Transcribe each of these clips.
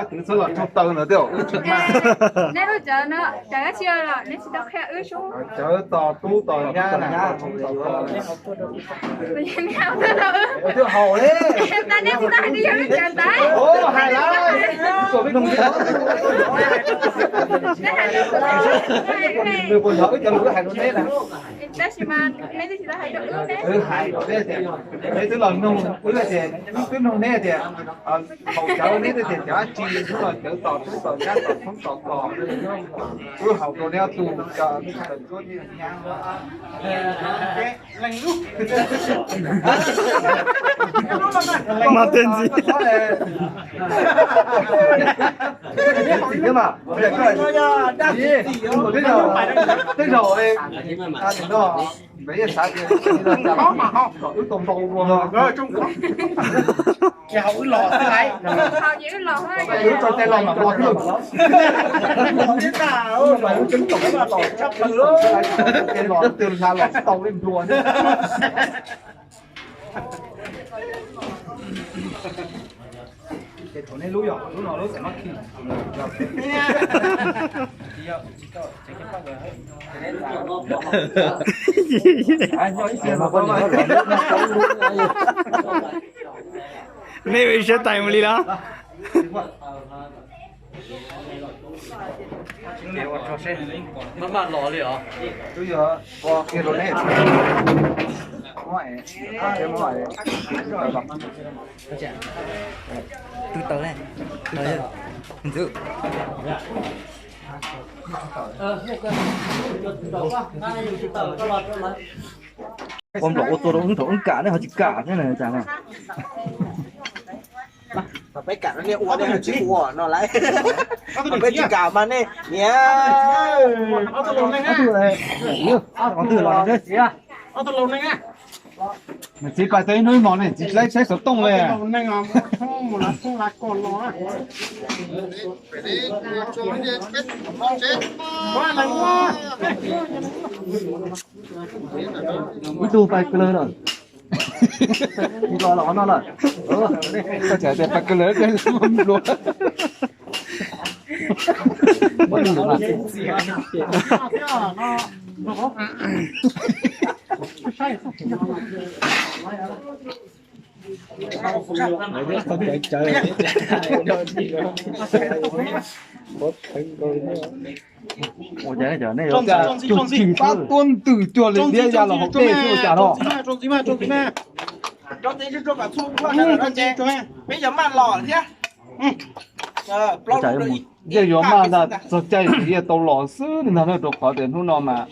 Twb txhob los tsoo taw ntawd thiab. Neb lub cawv no cawv dab tsi los neb tsis tau qhia wb sub. Cawv tos tub tos nyab na. Twb haus li. Hais lawm. Nws puas yog wb cov lus wb hais rau neb na. Tab sis mas neb twb tsis tau hais rau wb ne. Wb hais rau neb tias, neb twb los nug wb tias, wb twb nug neb tias, haus cawv neb twb tias cawv dab tsi, hnub no cawv tos tub tos nyab tos thoob tos kos. Wb haus rau neb ob tug cov tub tos nyab. Mas tej ntxiv. Tej zaum, tej zaum, wb tau ntau dua. Ces haus wb los xwb laiv. Wb tso cai los mam los xwb. Wb tseem tos tshaj plaws lawm. Cai los twb hla los tsis tau li nplua thiab. Ces thaum nej lub yog lub no lub xam mab khi. Nej ua ib siab tais mus li los? Maj maj los li os. Tub taw ne, ntxwv. Ua nplaum ua tuag rau wb thaum wb kam nej ho tsis kam thiab na cas na. Peb kam no nej ua nej ho tsis ua no lawm. Peb tsis kam mas nej niam. Ob tug los ne. Nws txiv pais tau ib hnub ib hmos ne, txiv laib saib xov tooj li. Ib tug pais kawg lawm. Los los no lawm. Koj tseem tias pais kawg lawm, peb nplua. Ua cas nej cov nej yuav pab tuab ntws cuag li liab ya los haus dej xwb ua cas no. Peb yuav maj los thiab. Yeej yuav maj ntag, txog caij txiv tau los xwb li ntag na, rau qhov tias hnub no mas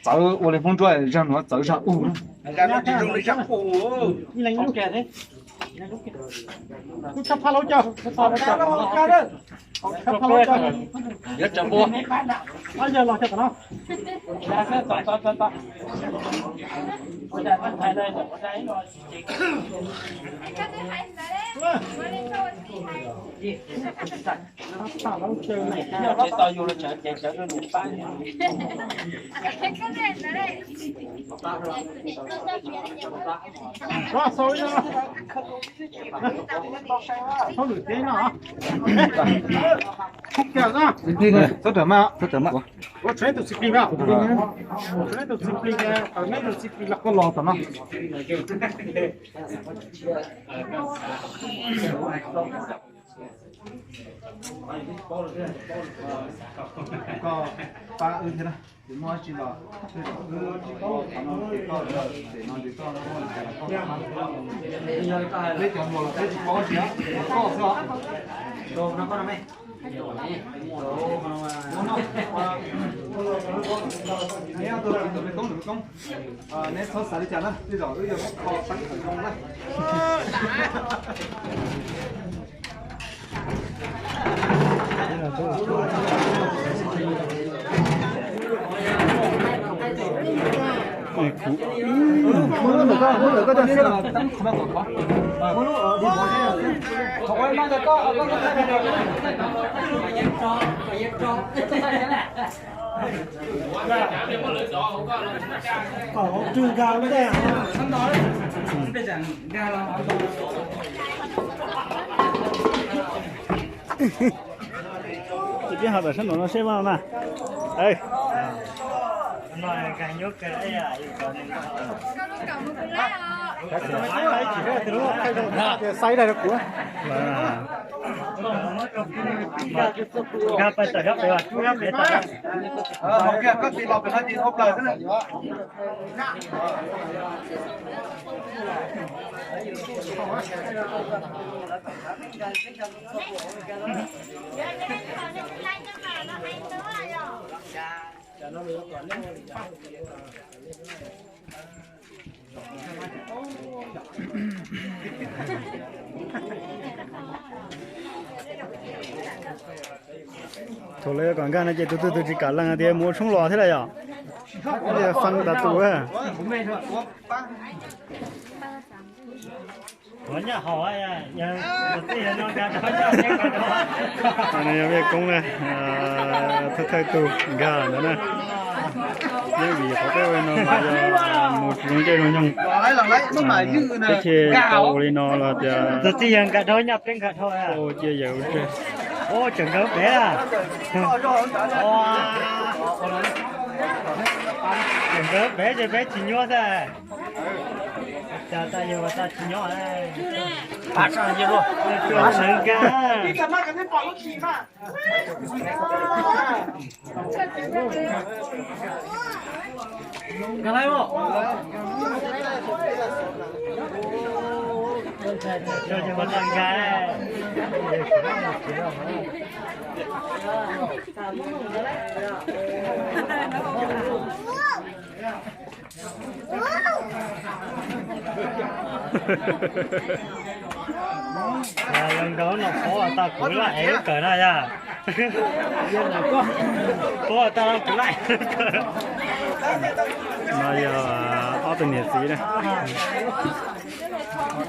txawv ua li Hmoob Ntsuab, zag nuav txawv zag ub. Txhob rawm mas, txhob rawm mas. Ua tshuav tus txiv plig mas, ua tshuav tus txiv plig, tus neb tus txiv plig los koj los tom no. Koj pab wb thiab na, tsis muaj dab tsi los tej zaum wb tsis paub qhov no ces koj, peb cov hluas los peb tsis paub tias koj xwb os. Neb ob tug txiv ntawm me tub ntawm me koob, neb txhob xav li cas na, tej zaum wb yuav muab kho teeb kom zoo na. Muab ntawm koj coj siab los teeb qhov no kom khov. Peb ho tam sab nraum no seb mas na. Saib dag rau kuv. Thaum lawv yuav kom nkag no ces tus twg tus tsis kam lees tias mus ua tshoob los thiab lawm yom. Fee tas tus. Yog mej koob na, thawj thawj tug nkag ntawd na. Yeej vim qhov peb ua li no mas yog mus tsis zoo caij zoo nyoog. Peb ces tau ua li no los tias tus txij yawg nkag dhau, nyaj peb nkag dhau, ua ciaj yawg ua tseg. Tseem nkag pem, tseem nkag pem ces peb tsis nyuaj xwb. Cas tais yawg ua tau tsis nyob. Sawv nkag. Yog nraug no, qhuav tau kuv laj es lub kawm no yog. Qhuav tau kuv laj. No yog ob tug niam txiv na.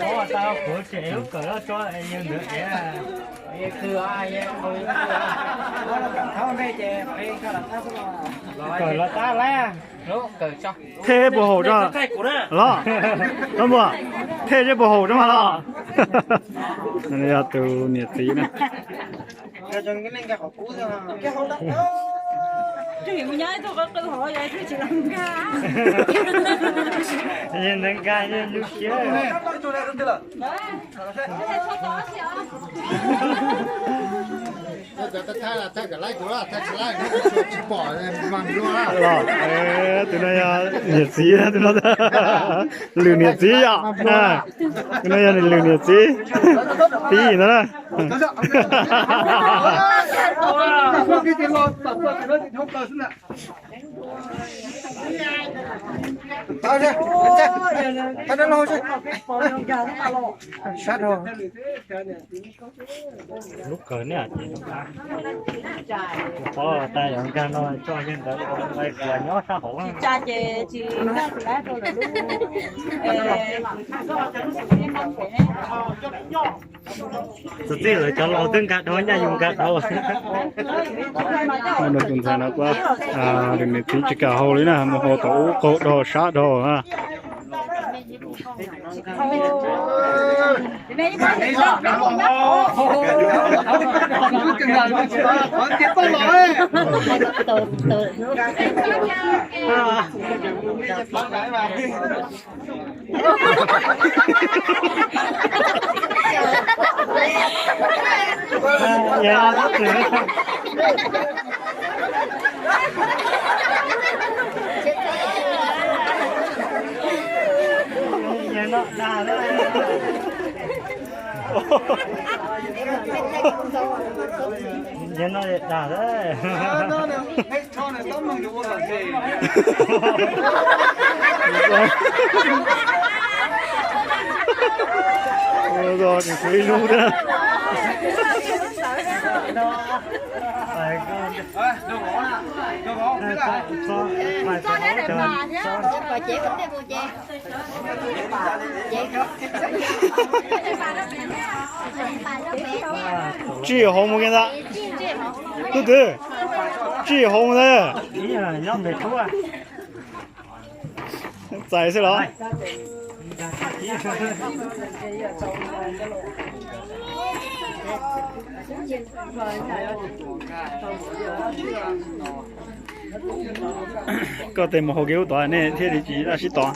Qhuav tau kuv ces lub kawm no tso yawg ntawd es. Kawm los tab lawm. Thej puas haum tso los? Los npua, thej zeb puas haum tso mas los? Yog tus niam txiv na. Ntawd nkag yus siab. Los, tus no yog niam txiv, tus no lwm niam txiv yom. Tus no yog lwm niam txiv tib ntawd na. Lub kawm ne, kuv paub tas yog nkag no tso yawg ntawd, kuv nyob sab hauv. Tus txij lawv cov laus twb nkag dhau, nyaj yus nkag dhau. Tus ntxhais no kuj, lwm niam txiv tsis kam haus li na, mus haus tom ub qaug dhau sab dhau na. Yog no dag lawm. Ua tsis tshuav ib lub thiab. Tsis hauv mus kiag ntag. Tub twg? Tsis hauv mus ntag. Txais xwb los? Koj tes mus hauv kev ub tod nej thiaj li tsis daj sib tod.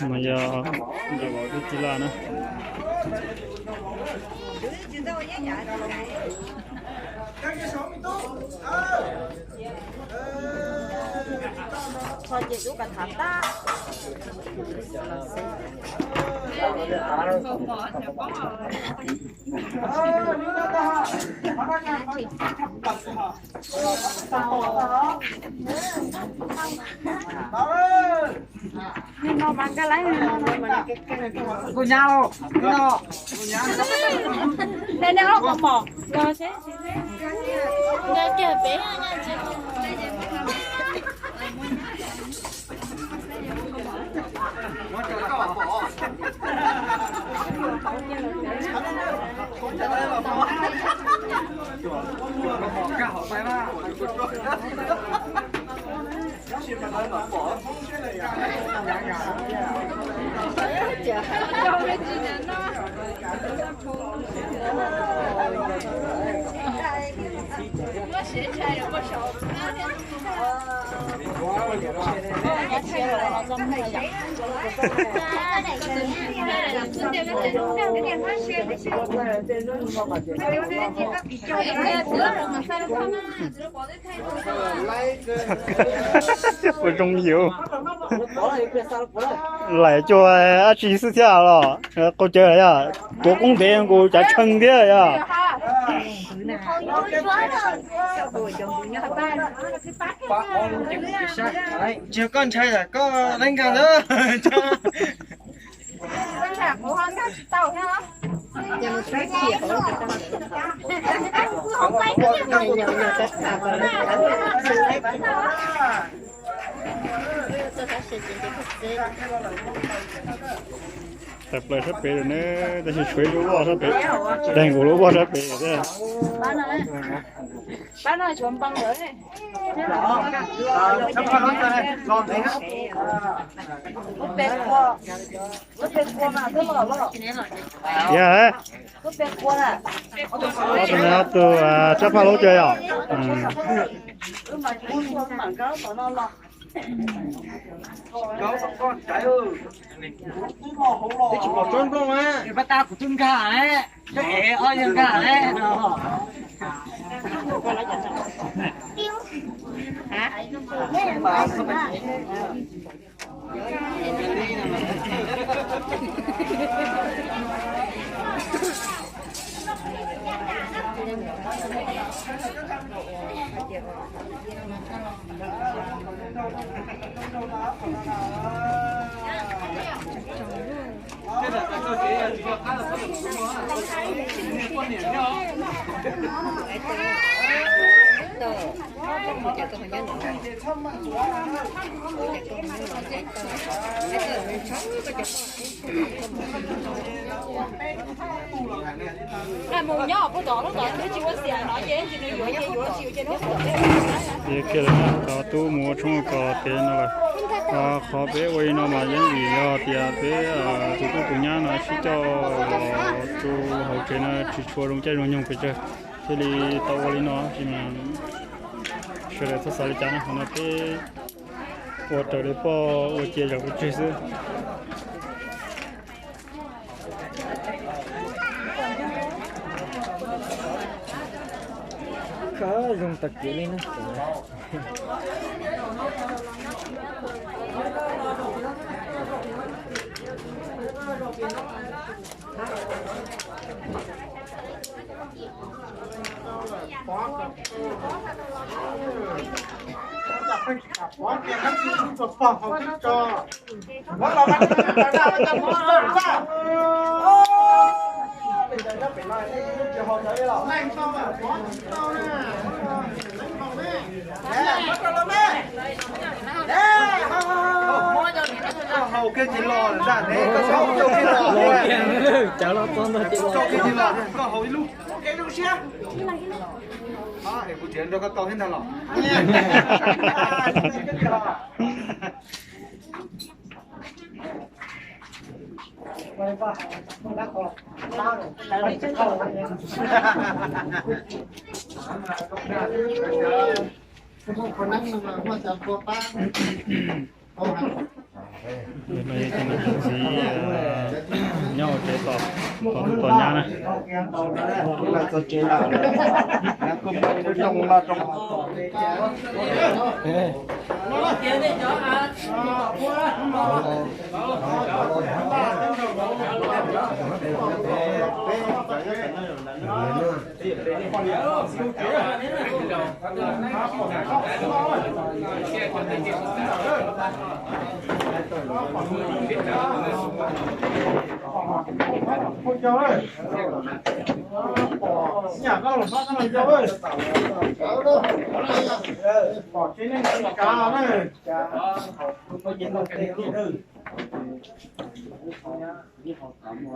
No yog tij laug na. Ua zoo yus laim cuag dab tsi xwb thiab los qau caw yog tuav koob ntev nkaus cav tshee thiab yog. Tsis yog koj ntshai lawm koj neeb nkag lawm. Tawm plaws sab pem lawm ne, tab sis tshuav ib lub loj sab pem, daig nkaus lub loj sab pem thiab. Yog, ob tug no ob tug tsab phaj lub cov yom. Pab tab kuv twb nkag, ob yawg nkag no. Ces kiag lawm, tos tub mus ua tshoob ua kos pem no lawm. Qhov peb ua li no mas yeej vim yog tias peb tus tub tus nyab no sib coj los tu hauv tsev no tsis tshua zoo caij zoo nyoog pes tsawg, thiaj li tau ua li no. Sawv daws txhob xav li cas na, qhov no peb ua raws li poj ua cia yog ua tseg xwb. Zoo tag kev li na. Koj haus kiag tsis los, koj haus kiag tsis los, koj haus ib lub. Kuv tsis nrog koj tau thiab ntag los. Nyob tsev tos, tos tus tos nyab na.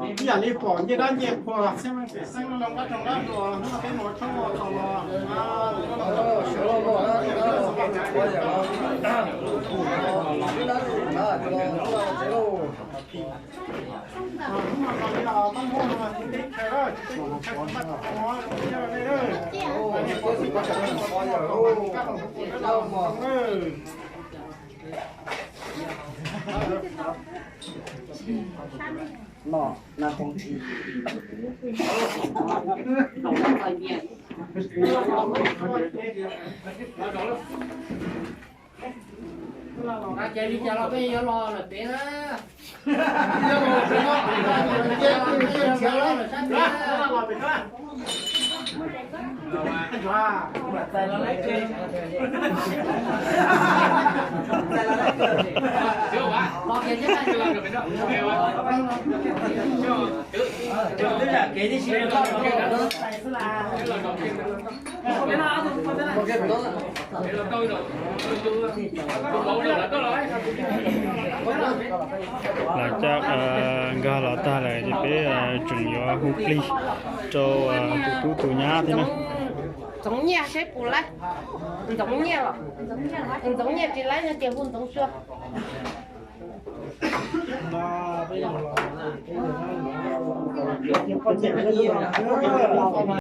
Ib yam li pom ncej dab ncej qhua xeeb pem xeeb loo qab roog qab hluas hnub peb mus tshoob ua tau los. Ces li cas los peb yuav los lawm pem na. Los coj nkag los tag lawm ces peb tseem yuav hu plig rau tus tub tus nyab thiab na. Ntxoov Nyiaj saib puas laib. Ntxoov Nyiaj los? Ntxoov Nyiaj tsis laib no ces hu Ntxoov Xua.